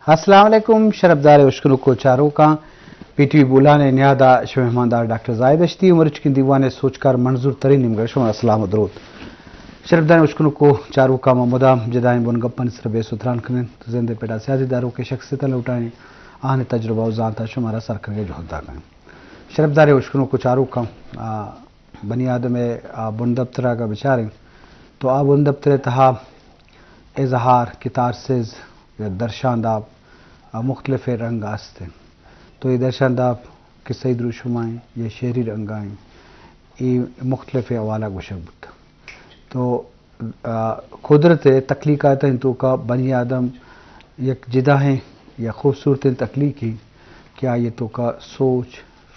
السلام علیکم، شرپداریں اشکنوک و چاروکاں۔ پی ٹی وی بولان ء نیاد ء شمئے مہماندار ڈاکٹر زاہد ہشتی و مروچکیں دیوان ء سوجکار منظور ترین نیمگا شمارا سلام و درود۔ شرپداریں اشکنوک و چاروکاں، ما مدام جدائیں بنگپانی سرا بحث و تران کنیں، زند ء پڑا سیاسی داروکیں شخصیتاں لوٹائیں، آہانی تجربہ و زانت ء شمارا سر کنگ ء جہد داکیں۔ شرپداریں اشکنوک و چاروکاں، آ، بنی آدم ء آ بندپتر ء اگاں بچاریں تو آ بندپتر ء تہا اظہار، کتارسز یا درشانداپ، آ، مختلفیں رنگ است انت۔ تو اے درشانداپ کسہی دروشمائیں یا شعری رنگائیں، اے مختلفیں حوالہ گوشگ بوتگ۔ تو، آ، قدرت ء تخلیقاتانی توکا بنی آدم یک جداہیں یا خوبصورتیں تخلیقے کہ آئی ء توکا سوچ،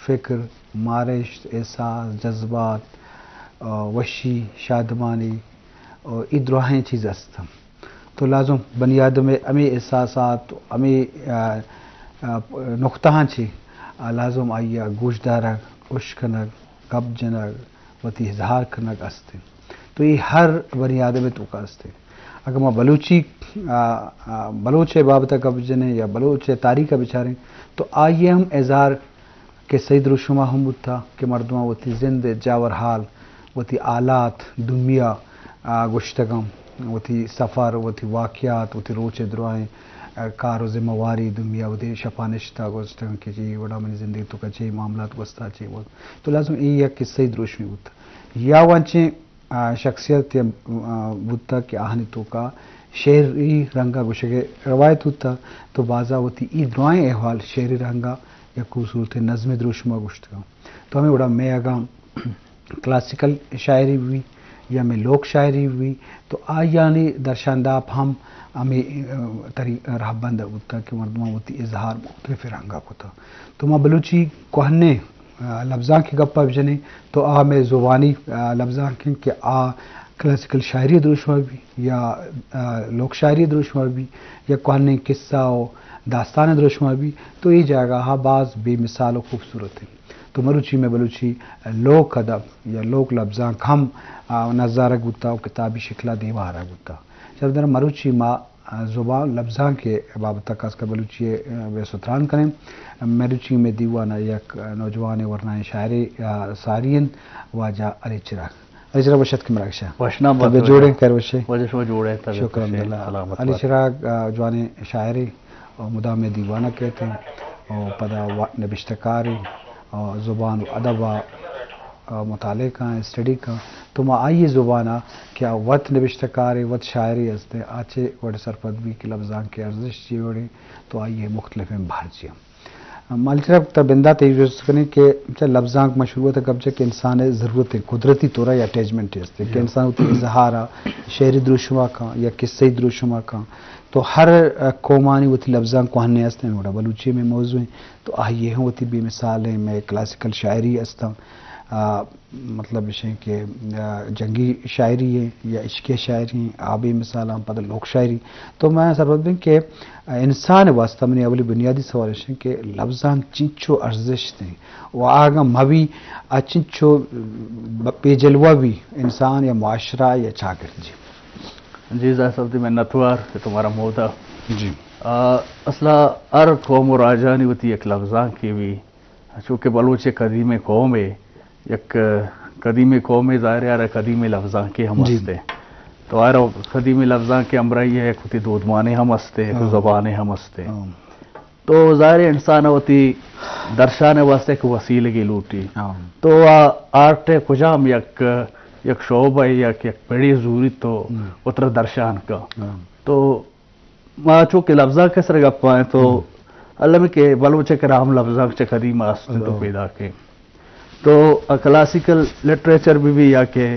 فکر، مارشت، احساس، جذبات، آ، وشی، شادمانی، آ، اے دراہیں چیز است۔ تو لازم بنی آدم ء ہمے احساسات، ہمے، آ، آ، نقطہاں چہ، آ، لازم آئی ء گوشدارگ، اشکنگ، گپ جنگ، وتی اظہار کنگ است انت۔ تو اے ہر بنی آدم ء توکا است انت۔ اگاں ما بلوچی، آ، آ، بلوچ ء بابت ء گپ جنیں یا بلوچ ء تاریخ ء بچاریں تو آئی ء ہم اظہار کسہی دروشم ء ہم بوتگ کہ مردماں وتی زند ء جاور حال، وتی حالات، دنیا، آ، گوشتگاں، وتی سفر، وتی واقعات، وتی روچ ء درائیں، آ، کار و ذمہ واری، دنیا وتی شپانشت ء گوشتگاں کہ چی وڑا منی زندگی توکا چی معاملات گوستا چی وڑ۔ تو لازم اے یک کسہی دروشمے بوتگ۔ یا وانچیں، آ، شخصیت یا، آ، بوتگ کہ آہانی توکا شعری رنگا گوشگ ء روایت بوتگ، تو بازا وتی اے درائیں احوال شعری رنگا یک خوبصورتیں نظمے دروشما گوشتگاں۔ تو ہمے وڑا مئے اگاں کلاسیکل شاعری بی یا مئے لوک شاعری بی تو آیانی درشانداپ ہم ہمے، آ، تری رہبند بوتگ کہ مردماں وتی اظہار مختلف رنگا کتگ۔ تو ما بلوچی کوہنیں، آ، لبزانک ء گپ ء بجنیں تو آ مئے زبانی، آ، لبزانک انت کہ آ کلاسیکل شاعری ء دروشم ء بی یا، آ، لوک شاعری ء دروشم ء بی یا کوہنیں قصہ و داستان ء دروشم ء بی تو اے جاگہ ء باز بے مثال و خوبصورت انت۔ تو مروچی مئے بلوچی لوک ادب یا لوک لبزانک ہم، آ، نزارگ بوتگ و کتابی شکل ء دیما آرگ بوتگ۔ چہ در مروچی ما، آ، زبان لبزانک ء بابت ء خاص کر بلوچی ء، آ، بحث و تران کنیں۔ مروچی مئے دیوان ء یک، آ، نوجوان ورنائیں شاعرے، آ، ساری انت، واجہ علی چراگ۔ علی چراگ وش اتک مراگش ء۔ وشنام بات طبیعت واجہ۔ جوڑ انت، خیر وش ئے؟ واجہ شما جوڑ ئے، طبیعت شکر وش ئے؟ الحمدللہ۔ سلامت علی بات۔ چراگ، آ، جوانیں شاعرے و مدام مئے دیوان ء کئیت و پدا وا-، نبشتہ کارے و زبان و ادب ء، آ، مطالعہ کن، اسٹڈی کن، تو ما آئی زبان ء کہ آ وت نبشتہ کارے، وت شاعرے است، آ چے وڑ سرپد بی کہ لبزانک ء ارزشت چے وڑے، تو آئی مختلفیں بہر چے ہم۔ مالچرا تا بندات ء جست کنیں کہ چہ لبزانک ما شروعات ء گپ جت کہ انسان ء ضرورت انت، قدرتی طور ء اٹیچمنٹ است کہ یا۔ انسان وتی اظہار ء شعری دروشم ء کن یا قصہی دروشم ء کن، تو ہر، آ، قومانی وتی لبزانک کوہنیں است انت، وڑا بلوچی مئے موضوع انت، تو آئی ء ہم وتی بے مثال انت، مئے کلاسیکل شاعری است انت، آ، مطلب اش انت کہ، آ، جنگی شاعری انت یا عشقی شاعری انت، آ بے مثال انت، پدا لوک شاعری۔ تو ما سرپد بیں کہ انسان ء واستہ منی اولی بنیادی سوال اش انت کہ لبزانک چنچو ارزشت انت و آ اگاں مہ بی، آ چنچو ب-، بے جلوہ بی انسان یا معاشرہ یا چاگرد جی۔ جی زاہد صاحب، تئی منتوار کہ تو مارا مودا۔ جی۔ آ، اصلا ہر قوم و راجانی وتی یک لبزانکے بی، چونکہ بلوچ یک قدیمیں قومے، یک قدیمیں قومے، ظاہر ہے، ہر قدیمیں لبزانکے ہم جی۔ ہستے۔ تو ہر قدیمیں لبزانکے ہمراہی ہے، یک وتی دودمانے ہم ہستے، یک ہاں۔ زبانے ہم ہستے۔ ہاں۔ تو ظاہر ہے انسان وتی درشان واسطے کہ وسیلگے لوٹی۔ ہاں۔ تو آ آرٹ کجام یک، یک شعبہ یک، یک پڑے زوری تو ہم۔ وترا درشان کا۔ ہاں۔ تو ما چونکہ لبزانک ء سر گپ ء ایں تو ہم۔ الم کہ بلوچ ء کرا ہم لبزانک چہ قدیم است تو ہاں۔ پیداک ایں۔ تو کلاسیکل لٹریچر بہ بی یا کہ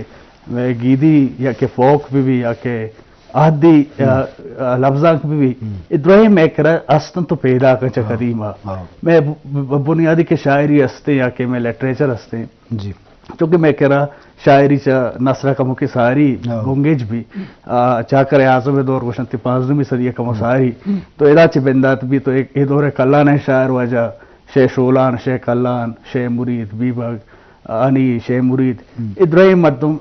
گیدی یا کہ فوک بہ بی یا کہ عہدی، ہم۔ آ، آ، لبزانک بہ بی، ہم۔ اے درہیں مئے کرا است انت تو پیداک انت چہ ہاں۔ قدیم ء۔ ہاں۔ مئے ب-، ب-، بنیادی کہ شاعری است یا کہ مئے لٹریچر است۔ جی۔ چونکہ مئے کرا شاعری چہ نثر ء کموکے ساری ہاں۔ بنگیج بی، آ، چاکر اعظم ء دور گوشنت پانزدہمی صدی ء کمو ہم۔ ساری۔ ہم۔ تو ادا چہ بندات بی تو اے، اے دور ء کلانیں شاعر واجہ شے شولان، شے کلان، شے مرید، بیبگ، انی، شے مرید، ہم۔ اے درہیں مردم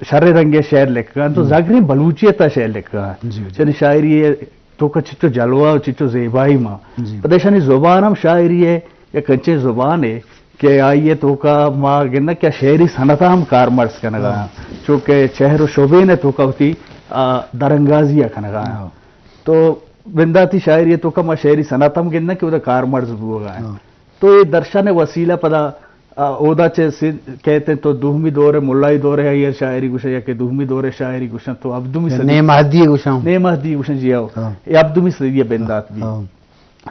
شریں رنگے شعر لکھگا انت، تو ہم۔ زگریں بلوچیت ء شعر لکھگا انت۔ جی، جی۔ چنی شاعری ء توکا چچو جلوہ و چچو زیبائی ما۔ جی۔ پدا ایشانی زبان ہم شاعری ہے، یک انچیں زبانے کہ آئی ءِ توکا ما گنداں کہ شعری صنعت ہم کارمرز کنگا ہاں۔ چونکہ چہر و شبین ءِ توکا وتی، آ، درانگازی ءَ کنگا ہاں۔ ہاں۔ تو بنداتی شاعری ءِ توکا ما شعری صنعت ہم گنداں کہ اودا کارمرز بوگا ہیں۔ ہاں۔ تو اے درشان ءِ وسیلہ پدا، آ، اودا چہ سندھ کہتے تو دومی دور ءِ، ملائی دور ءِ، آئی ءَ شاعری گوشاں یا کہ دومی دور ءِ شاعری گوشاں تو ہبدمی صدی، نیم عہدی گوشاں۔ نیم عہدی گوشاں جی ہو۔ ہاں۔ اے ہبدمی صدی ءِ بندات بی۔ ہاں۔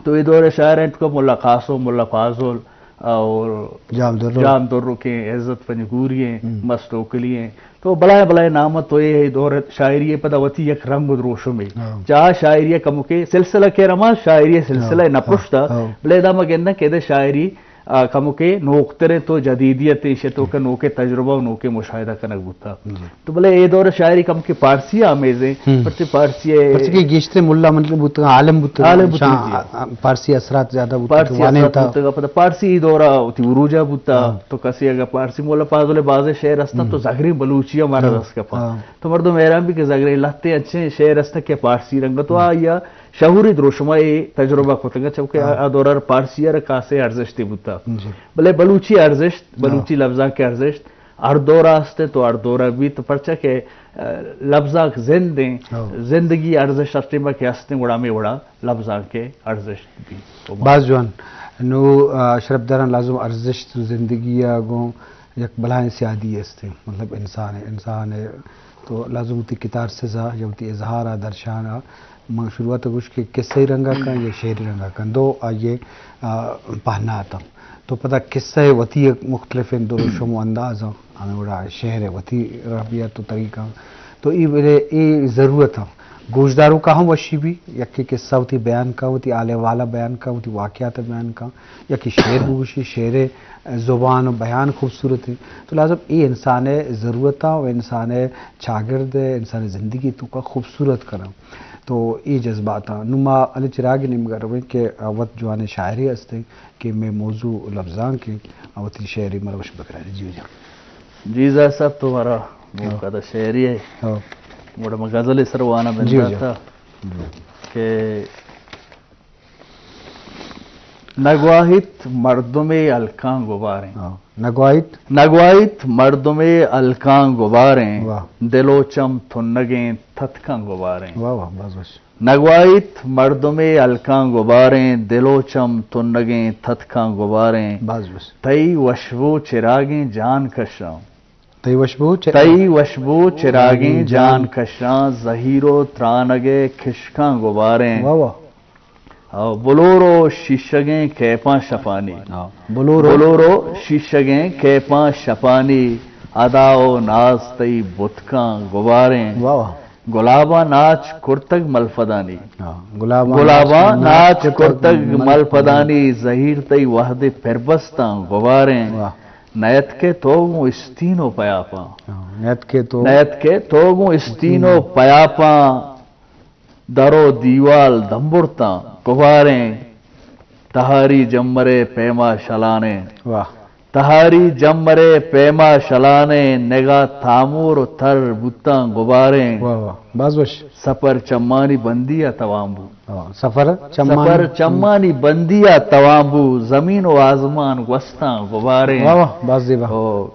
تو اے دور ءِ شاعر انت کہ ملا قاسم، ملا فاضل اور جام درو۔ جام درو کے عزت پنجگوری ہیں، ہم۔ مست اوکلی ہیں۔ تو بلائیں بلائیں نام تو اے دور ءِ شاعری ءِ پدا وتی یک رنگ و دروشمے۔ ہاں۔ چا شاعری ءِ کمکے سلسلہ کہ رما شاعری ءِ سلسلہ ہاں، نہ پرشتا، ہاں، ہاں۔ بلے دا ما گنداں کہ دے شاعری، آ، کمکے نوکتریں تو جدیدیت ایشے تو کہ نوکے تجربہ و نوکے مشاہدہ کنگ بوتا۔ جی۔ تو بلے اے دور ءِ شاعری کمکے پارسی آمیزیں، ہم۔ پرچہ پارسی ءِ پرچہ کہ گیشتر ملا من بوتگاں، عالم بوتگاں، عالم بوتگاں، شاں، جی۔ آ، پارسی اثرات زیادہ بوتگاں، پارسی وانینتا۔ اثرات بوتگاں، پدا پارسی ای دورا وتی عروجا بوتا۔ ہاں۔ تو کسی اگر پارسی ملا فاضل بازیں شعر استا تو ہم۔ زگریں بلوچی ہمارا ہاں۔ دست کپا۔ ہاں۔ تو مردم حیران بی کہ زگریں لہتے انچیں شعر استا کہ پارسی رنگ تو ہم۔ آیا شعوری دروشما اے تجربہ کتگا، چونکہ ہاں۔ آ، آ دورا پارسی ءَ را کاسے ارزشتے بوتا۔ جی۔ بلے بلوچی ارزشت، ہاں۔ بلوچی لبزانک ارزشت، ہر دور ءَ است انت و ہر دور ءَ بیت، پرچا کہ، آ، لبزانک زند انت، ہو۔ زندگی ارزشت ہر ٹیم ءَ کہ است انت، گڑا ہمے وڑا لبزانک ءِ ارزشت بیت۔ باز جوان۔ نو، آ، شرپداراں لازم ارزشت زندگی ءَ گوں یک بلاہیں سیادی است انت۔ مطلب انسان ءِ، انسان ءِ تو لازم وتی کتارسز ءَ یا وتی اظہار ءَ درشان ءَ من شروعات ءَ گوشت کہ قصہی رنگا کن یا شعری رنگا کن، دو آئی ءِ، آ، پہنات انت۔ تو پدا قصہ ءِ وتی یک مختلفیں دروشم و انداز انت، ہمے وڑا شعر ءِ وتی ربیت و طریقہ انت۔ تو اے بلے اے ضرورت انت۔ گوشداروکا ہم وشی بی، یکے قصہ وتی بیان کن، وتی حال احوال ءَ بیان کن، وتی واقعات ءَ بیان کن، یکے شعر بگوشی، شعر ءِ زبان و بیان خوبصورت انت۔ تو لازم اے انسان ءِ ضرورت انت و انسان ءِ چاگرد ءِ، انسان ءِ زندگی توکا خوبصورت کناں۔ تو اے جذباتاں نوں ما علی چراگ ءِ نیمگ ءَ رویں کہ وت جوانیں شاعرے ہستیں کہ مئے موضوع لبزانک انت، وتی شعرے مروش بکنائے۔ جی جان۔ جی زاہد صاحب، تو مارا موقع دا شعرے ءِ۔ ہاں۔ گڑا ما غزلے سر واناں جی، جی۔ بندات ءَ کہ نگواہیت مردمے ہلکاں گباریں۔ ہاں۔ نگواہیت۔ نگواہیت مردمے ہلکاں گباریں۔ واہ۔ دل و چم تنگیں تتکاں گباریں۔ واہ واہ، باز وش۔ نگواہیت مردمے ہلکاں گباریں، دل و چم تنگیں تتکاں گباریں۔ باز وش۔ تئی وشبو چراگیں جان کشاں۔ تئی وشبو چ-، تئی وشبو چراگیں جان کشاں، زہیر و ترانگ ءِ کشکاں گباریں۔ واہ واہ۔ او بلور و شیشگیں کیپاں شپانی۔ ہاں، بلور و بلور و شیشگیں کیپاں شپانی، ادا و ناز تئی بتکاں گباریں۔ واہ واہ۔ گلاباں ناچ کرتگ ملپدانی۔ ہاں، گلاباں گلاباں ناچ ناچ کرتگ کرتگ ملپدانی۔ ملپدانی، زہیر تئی وہد پربستاں گباریں۔ واہ۔ نیتکے تو گوں استین و پیاپاں۔ ہاں، نیتکے تو۔ نیتکے تو گوں استین و پیاپاں، در و دیوال دمبرتاں گباریں۔ تہاری جمرے پیما شلانیں۔ واہ۔ تہاری جمرے پیما شلانیں، نگاہ تامور و تر بوتاں گباریں۔ واہ واہ، باز وش۔ سفر چمانی بندی ءَ توان بو۔ ہاں، سفر چمانی سفر چمانی بندی ءَ توان بو، زمین و آزمان گوستاں گباریں۔ واہ واہ، باز زیبا۔ او،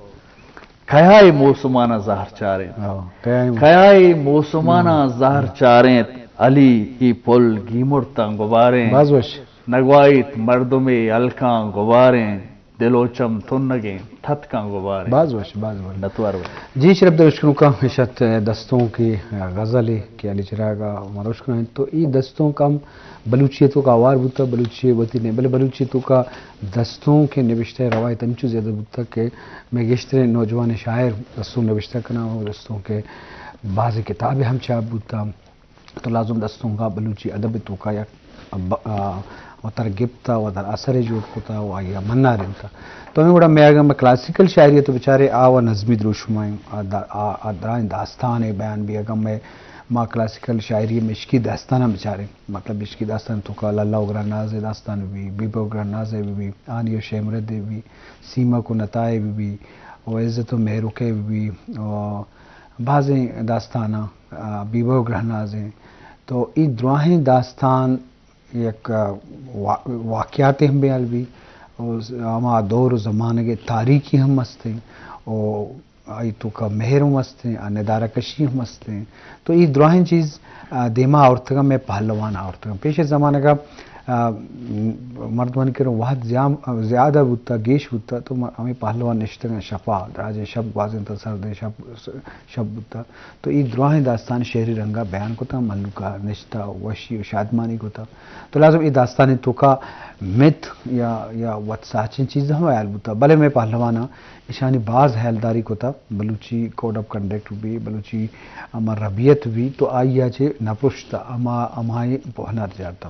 کیائے موسماناں زہر چاریں۔ ہاں، کیائے موسم-، کیائے موسماناں زہر چاریں، علی ای پل گیمرتاں گباریں۔ باز وش۔ نگواہیت مردمے ہلکاں گباریں، دل و چم تنگیں تتکاں گباریں۔ باز وش، باز وش۔ نتوار وش۔ جی شرپدار اشکنوکاں، اشت دستونکے غزلے کہ علی چراگ ءَ مروش کنائینت۔ تو ای دستونک ہم بلوچی ءِ توکا ہوار بوتہ، بلوچی ءِ وتی نے، بلے بلوچی ءِ توکا دستونک ءِ نبشتہ ءِ روایت انچو زیادہ بوتہ کہ مئے گیشتریں نوجوانیں شاعر دستونک نبشتہ کناں و دستونک ءِ بازیں کتابے ہم چاپ بوتہ۔ تو لازم دستونک ءَ بلوچی ادب ءِ توکا یک ب-، آ، وتر گپتہ، وتر اثرے جوڑ کتہ و آئی ءَ منارینتہ۔ تو ہمے وڑا مئے اگاں مئے کلاسیکل شاعری ءَ تو بچارے آ و نظمی دروشمائیں، آ دا-، آ، آ درائیں داستانے بیان بی۔ اگاں مئے، ما کلاسیکل شاعری ءَ مئے عشقی داستاناں بچاریں، مطلب عشقی داستان ءِ توکا للہ و گراناز ءِ داستان بی، بیبہ و گراناز ءِ بی، ہانی و شیمرد ءِ بی، سیمک و نتا ءِ بی، و عزت و مہرک ءِ بی، و بازیں داستاناں، آ، بیبہ و گراناز ءِ تو اے دراہیں داستان یک، آ، وا-، واقعاتے ہم بیان بی، و ہما دور و زمانگ ءِ تاریخی ہم ہستیں، و آئی توکا مہر ہم ہستیں، آ ندارہ کشی ہم ہستیں۔ تو اے دراہیں چیز، آ، دیما آورتگاں، مئے پہلوان آورتگاں۔ پیش زمانگا، آ، مردمانی کرا وہد زیام-، زیادہ بوتا، گیش بوتا، تو م-، ہمے پہلوان نشتگاں شپا، دراجیں شپ گوازینتا، سردیں شپ، شپ بوتا۔ تو اے دراہیں داستان شعری رنگا بیان کتاں، مہلوکا نشتا، وشی و شادمانی کتا۔ تو لازم اے داستانی توکا مت یا، یا وت ساچیں چیز ہم ہیال بوتا، بلے مئے پہلواناں اشانی باز ہیالداری کتا۔ بلوچی کوڈ آف کنڈکٹ بی، بلوچی ہما ربیت بی، تو آئی ءَ چہ نہ پرشتا، ہما، ہمائی ہنر جارتا۔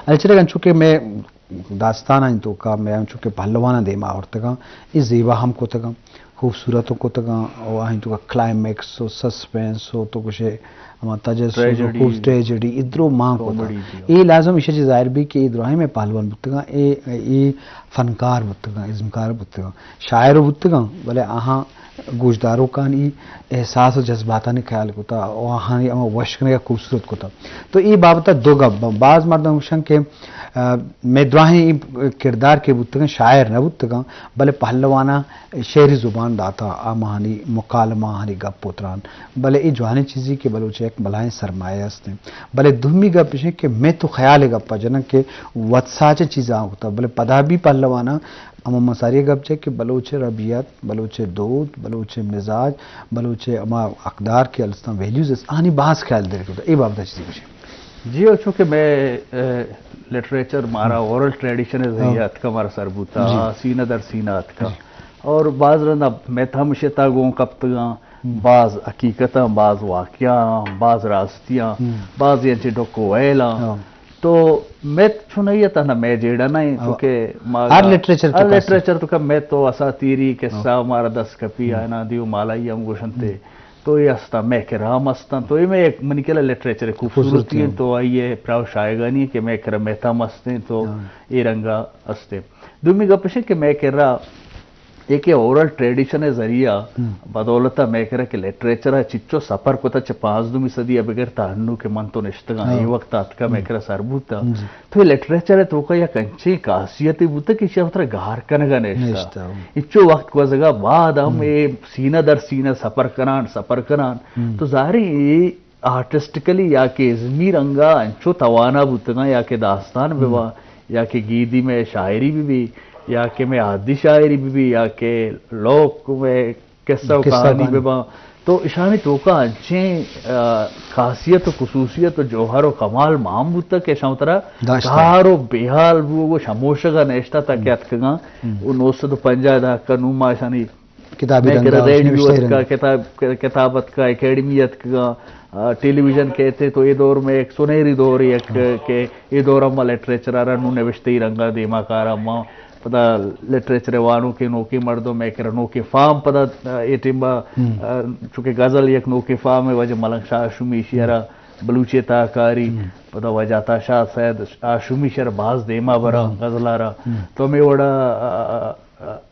اچھا، انچو کہ مئے داستانانی توکا مئے انچو کہ پہلواناں دیما آورتگاں، اے زیبا ہم کتگاں، خوبصورت ہم کتگاں، و آئی توکا کلائمیکس و سسپنس و تو گوشے ہما تجسس و ٹریجڈی۔ خوب ٹریجڈی، اے درو مان کتگاں۔ کامیڈی جی۔ اے لازم ایشی چہ ظاہر بی کہ اے دراہیں مئے پہلوان بوتگاں، اے، اے فنکار بوتگاں، ازمکار بوتگاں، شاعر بوتگاں، بلے آہاں گوشداروکانی احساس و جذباتانی خیال کتا و آہانی ہما وش کنگ ءَ خوبصورت کتا۔ تو اے بابت ءَ دو گپ باں۔ باز مردم گوشن کہ، آ، مئے دراہیں اے کردار کہ بوتگاں، شاعر نہ بوتگاں، بلے پہلواناں شعری زبان داتا، آ ماہانی مکالمہ، آہانی گپ و تران۔ بلے اے جوانیں چیزے کہ بلوچ ءِ یک بلاہیں سرمایہ است انت۔ بلے دومی گپ اش انت کہ مئے تو خیال ءِ گپ ءَ جنن کہ وت ساچیں چیزاں کتا، بلے پدا بھی پہلواناں ہما مساری ءِ گپ جت کہ بلوچ ءِ ربیت، بلوچ ءِ دود، بلوچ ءِ مزاج، بلوچ ءِ ہما اقدار کہ الستان ویلیوز است، آہانی باز خیال دیر کتا۔ اے بابت ءَ چیزے گوشے۔ جی، او چونکہ مئے، اے، لٹریچر مارا اورل ٹریڈیشن ءِ ذریعہ اتکا، مارا سر بوتا، جی۔ سینہ در سینہ اتکا۔ جی۔ اور باز رندا مت ہم اشی ءِ تہا گون کپتگاں، باز حقیقتاں، باز واقعاں، باز راستیاں، باز انچیں ڈکھ و ویلاں۔ تو مت چونائی ءَ تہنا مئے جیڑہ نہ انت، چونکہ ما ہر لٹریچر تو ہر لٹریچر تو کہ مت و اساطیری قصہ مارا دست کپی، آئینا دیو مالائی ہم گوشنتے۔ تو اے استاں، مئے کرا ہم استاں، تو اے مئے یک منی کلا لٹریچر ءِ خوبصورتی انت، تو آئی ءِ پراہ و شاہگانی انت کہ مئے کرا مت ہم استیں، تو اے رنگا استیں۔ دومی گپ اش انت کہ مئے کرا اے کہ اورل ٹریڈیشن ءِ ذریعہ بدولت ءَ مئے کرا کہ لٹریچر ءَ چچو سفر کتا، چہ پانزدہمی صدی ءَ بگر تا انو کہ من تو نشتگاں، اے وقت ءَ اتکا مئے کرا سر بوتا۔ تو اے لٹریچر ءِ توکا یک انچیں خاصیتے بوتگ کہ ایشی ءَ وترا گار کنگ ءَ نیشتہ۔ نیشتہ، ہوں۔ انچو وقت گوزگ ءَ بعد ہم اے سینہ در سینہ سفر کنان، سفر کنان۔ تو ظاہر ہے اے آرٹسٹیکلی یا کہ ازمی رنگا انچو توانا بوتگاں یا کہ داستان ببا، یا کہ گیدی مئے شاعری ببی، یا کہ مئے عادی شاعری ببی، یا کہ لوک مئے قصہ و کہانی بباں، تو اشانی توکا انچیں، آ، خاصیت و خصوصیت و جوہر و کمال مان بوتگ کہ اشاں وترا گار و بے حال بوگ و شموشگ ءَ نیشتہ تا کہ اتکگاں۔ و نو سد و پنجاہ ءِ دہک ءَ نوں ما اشانی کتابی مئے کرا ریڈیو اتکا، کتاب، کتاب اتکا، اکیڈمی اتکگاں، آ، ٹیلی ویژن کہتے تو اے دور مئے یک سنہری دور یک کہ اے دور ءَ ما لٹریچر ءَ را نوں نوشتہی رنگ ءَ دیما کاراں ما۔ پدا لٹریچر ءِ وانوکیں نوکیں مردم مئے کرا نوکیں فارم پدا، آ، اے ٹیم ءَ، آ، چونکہ غزل یک نوکیں فارم ءِ، واجہ ملنگ شاہ ہاشمی ایشی ءَ را بلوچی ءِ تہا کاری، پدا واجہ عطا شاد سید ہاشمی ایشی ءَ را باز دیما براں غزل ءَ را۔ تو ہمے وڑا، آ،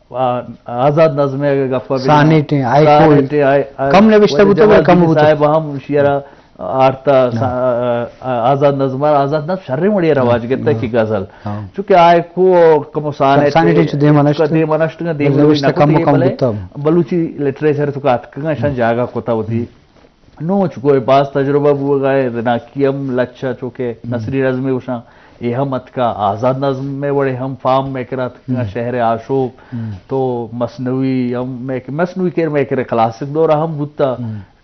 آ، آ، آزاد نظم ءِ اگہ گپ ءَ بہ سانیٹیں، ہائیکو، سانیٹیں، ہائی-، ہائیکو، کم نوشتہ بوتگ، جمال کم دینی بوتگ۔ صاحب ہم ایشی ءَ را آرتا، آ، آ، آزاد نظم، آزاد نظم شریں وڑے ءَ رواج گپتگ کہ غزل۔ چونکہ ہائیکو کمو سانیٹ، سانیٹیں چو دیما نشتگ۔ دیما نشتگ، دیما نوشتہ کم کم بوتگ۔ بلوچی لٹریچر ءِ توکا اتکگاں، اشاں جاگہ کتا وتی۔ نوں چکو اے باز تجربہ بوگا اے، رناکی ہم لچہ چوکہ نثری نظمے گوشاں، اے ہم اتکا، آزاد نظم ءِ وڑے ہم فارم مئے کرا اتکا، شہر آشوب، تو مثنوی ہم مئے، مثنوی کہ مئے کرا کلاسک دور ہم بوتا،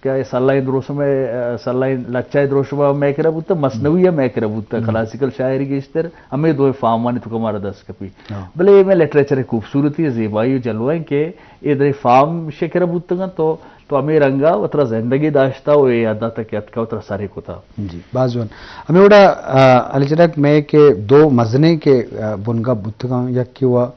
کہ اے سلائیں دروشم ءِ، سلائیں لچہ ءِ دروشم ءَ مئے کرا بوتا، مثنوی ہم مئے کرا بوتا، کلاسیکل شاعری گیشتر ہمے دوئیں فارمانی توکا مارا دست کپی۔ بلے اے مئے لٹریچر ءِ خوبصورتی ءُ زیبائی ءُ جلوہ ایں کہ اے درے فارم شکر بوتگاں تو تو ہمے رنگا وترا زندگی داشتا و اے حدا تک اتکا وترا سرے کتا۔ جی، باز جوان۔ ہمے وڑا، آ، علی چراگ مئے کہ دو مزنیں کہ، آ، بنگپ بوتگاں، یکے و، آ،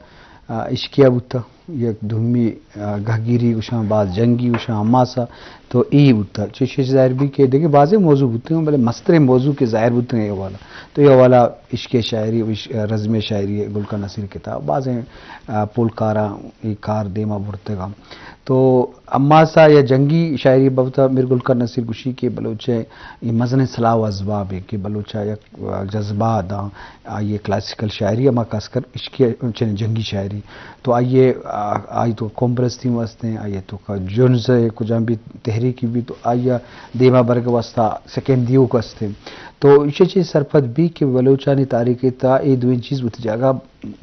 عشقیہ بوتا، یک دومی، آ، گہگیری گوشاں، باز جنگی گوشاں، حماسہ تو ای بوتا۔ چوشی ظاہر بی کہ دگہ بازیں موضوع بوتگاں، بلے مستریں موضوع کہ ظاہر بوتگاں اے حوالہ۔ تو اے حوالہ عشقیہ شاعری و عش-، آ، رزمے شاعری گل خان نصیر کتاب، بازیں، آ، پولکاراں اے کار دیما برتگاں۔ تو حماسہ یا جنگی شاعری بابت ءَ میر گل خان نصیر گوشی کہ بلوچ ءِ اے مزنیں سلاہ ءُ ازباب ایں کہ بلوچ ءَ یک جذبہ داں، آئی ءِ کلاسیکل شاعری ءَ، ما خاص کر عشقی چنیں جنگی شاعری، تو آئی ءِ، آ، آئی تو قوم پرستی ہم است ایں، آئی ءِ توکا جنز ءِ کجام بھی تحریکی بھی تو آئی ءَ دیما برگ ءِ واسطہ سکین دیوک است ایں۔ تو ایشی چیز سرپد بی کہ بلوچانی تاریخ ءِ تہا اے دوئیں چیز وتی جاگہ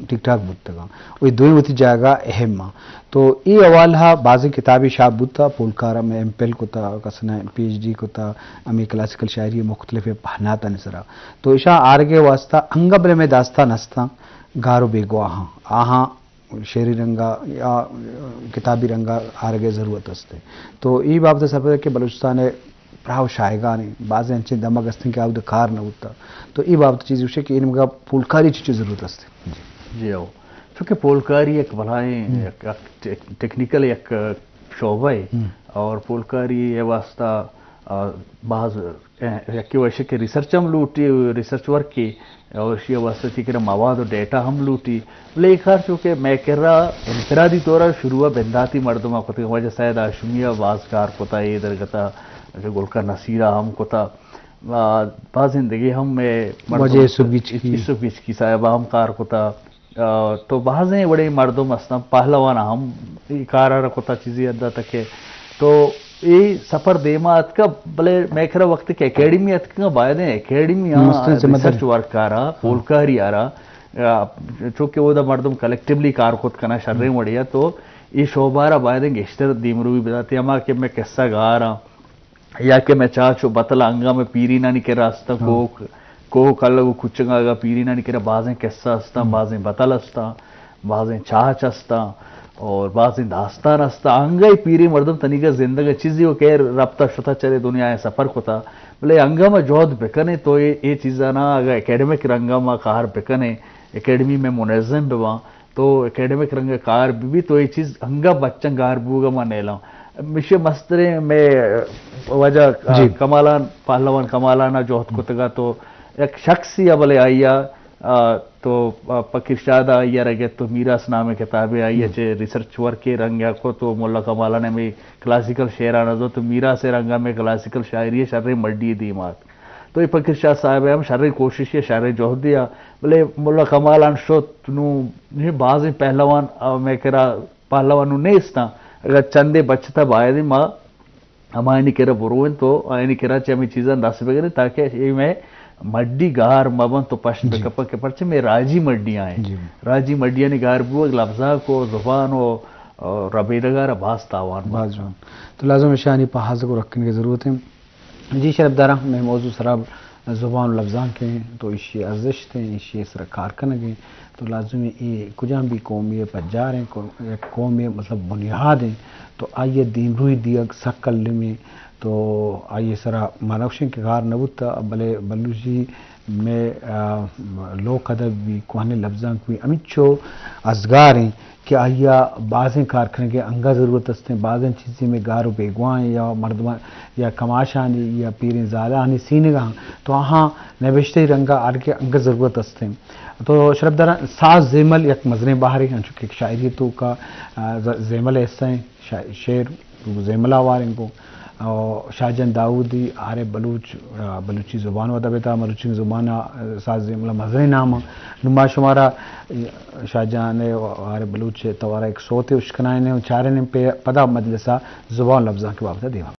ٹھیک ٹھاک بوتگاں، و اے دوئیں وتی جاگہ اہم آں۔ تو اے حوالہ ءَ بازیں کتابے شاپ بوتا، پولکار ءَ مئے ایم فل کتا، کسانیں پی ایچ ڈی کتا، ہمے کلاسیکل شاعری ءِ مختلف پہناتانی سرا۔ تو ایشاں آرگ ءِ واسطہ انگہ بلے مئے داستان ہستاں، گار و بیگواہاں، آہاں شعری رنگا یا کتابی رنگا آرگ ءِ ضرورت است۔ تو اے بابت ءَ سرپد کہ بلوچستان ءِ پراہ و شاہگان ایں، بازیں انچیں دمگ است ایں کہ آودا کار نہ بوتا۔ تو اے بابت چیزے گوشے کہ اے نیمگا پولکاری چی چی ضرورت است؟ جی۔ جی ہو۔ چونکہ پولکاری یک بلاہیں، ہم۔ یک، یک ٹیک-، ٹیکنیکل یک شعبہ ایں، ہم۔ اور پولکاری ءِ واسطہ، آ، باز، اے، یکے وشے کہ ریسرچ ہم لوٹی، ریسرچ ورک کی، اور ایشی واسطہ چی کرا مواد و ڈیٹا ہم لوٹی۔ بلے اے کار چونکہ مئے کرا انفرادی طور ءَ شروع ءَ بنداتی مردماں کتگ، واجہ سید ہاشمی ءَ باز کار کتا، اے درگت ءَ گل خان نصیر ءَ ہم کتا، آ، بازیں دگہ ہم مئے مردم، واجہ یوسف گچکی۔ یوسف گچکی صاحب ءَ ہم کار کتا۔ آ، تو بازیں وڑیں مردم ہستاں، پہلوان ہم اے کار ءَ را کتا چیزے حد تک کہ تو اے سفر دیما اتکا، بلے مئے کرا وقت کہ اکیڈمی اتکا، باید ایں اکیڈمی آ مستریں ذمہ داری۔ ریسرچ ورک ءَ را، پولکاری ءَ را، آ، چونکہ اودا مردم کلیکٹیولی کار کت کنا شریں وڑے ءَ، تو اے شعبہ ءَ را باید ایں گیشتر دیمروی بداتے، ہما کہ مئے قصہ گاراں، یا کہ مئے چاچ و بتل انگا مئے پیرینانی کرا استاں، ہاں۔ کوہ، کوہ کلگ و کچگا اگا پیرینانی کرا بازیں قصہ استاں، ہم۔ بازیں بتل استاں، بازیں چاچ استاں اور بازیں داستان استاں۔ انگا اے پیریں مردم تنیگا زندگ ایں، چیزے و خیر رپتا شتا چرے دنیا ءَ سفر کتا۔ بلے انگا ما جہد بکنیں تو اے، اے چیزانا اگا اکیڈمک رنگا ما کار بکنیں، اکیڈمی مئے منظم بباں، تو اکیڈمک رنگ ءَ کار بہ بیت، تو اے چیز انگہ بچاں گار بوگ ءَ ما نیلاں۔ مشے مستریں مئے واجہ، آ، جی۔ کمالان، پہلوان کمالان ءَ جہد کتگ ءَ تو یک شخصے ءَ، بلے آئی ءَ، آ، تو، آ، فقیر شاد ءَ آئی ءَ را گپت تو میراث نامیں کتابے آئی ءَ ہم۔ چہ ریسرچ ورکے رنگ ءَ کت تو ملا کمالان ءَ ہمے کلاسیکل شعران ءَ زرت تو میراث ءِ رنگ ءَ مئے کلاسیکل شاعری ءِ شریں مڈی ءِ دیما ات۔ تو اے فقیر شاد صاحب ءَ ہم شریں کوششے، شریں جہدے ءَ، بلے ملا کمالان شت، نوں اے بازیں پہلوان، آ، مئے کرا پہلوان نوں نیستاں۔ اگاں چندے بچت ءَ باید ایں ما ہمایانی کرا برویں تو آیانی کرا چہ ہمے چیزاں دست بگریں تاکہ اے مئے مڈی گار مہ بنت تو پشت جی۔ بکپاں کہ پرچہ مئے راجی مڈیاں ایں۔ جی۔ راجی مڈیانی گار بوگ لبزانک و زبان و، آ، ربیدگ ءَ را باز تاوان باز بنت۔ جوان۔ تو لازم ایشانی پہازگ و رکھنگ ءِ ضرورت ایں۔ جی شرپداراں، مئے موضوع سرا زبان و لبزانک ایں، تو ایشی ارزشت ایں، ایشی سرا کار کنگ ایں، تو لازمی اے کجام بھی قومی پجار ایں، کو-، یک قومی مطلب بنیاد ایں، تو آئی دیمروی دیگ سک المی، تو آئی سرا ما نہ گوشیں کہ کار نہ بوتا، بلے بلوچی مئے، آ، لوک ادب بھی، کوہنیں لبزانک بھی ہمینچو ازگار ایں۔ کہ آئی ءَ بازیں کار کنگ ءِ انگہ ضرورت است ایں، بازیں چیزے مئے گار و بیگواہ ایں یا مردماں یا کماشانی یا پیریں زالانی سینگ ءَ ایں، تو آہاں نبشتہی رنگ ءَ آرگ ءِ انگہ ضرورت است ایں۔ تو شرپداراں ساز زیمل یک مزنیں بہرے انچو کہ شاعری ءِ توکا، آ، ز-، زیمل ءِ حصہ ایں، شا-، شعر زیمل ءَ ہوار ایں گوں۔ او شاہ جان داؤدی، عارف بلوچ، آ، بلوچی زبان و ادب ءِ تہا، بلوچی زبان ءِ، آ، ساز زیمل ءِ مزنیں نام ایں۔ نوں ما شمارا، آ، شاہ جان ءُ عارف بلوچ ءِ توار ءَ یک سوتے اشکنائیں و چاریں پہ-، پدا مجلس ءَ زبان لبزانک ءِ بابت ءَ دیما۔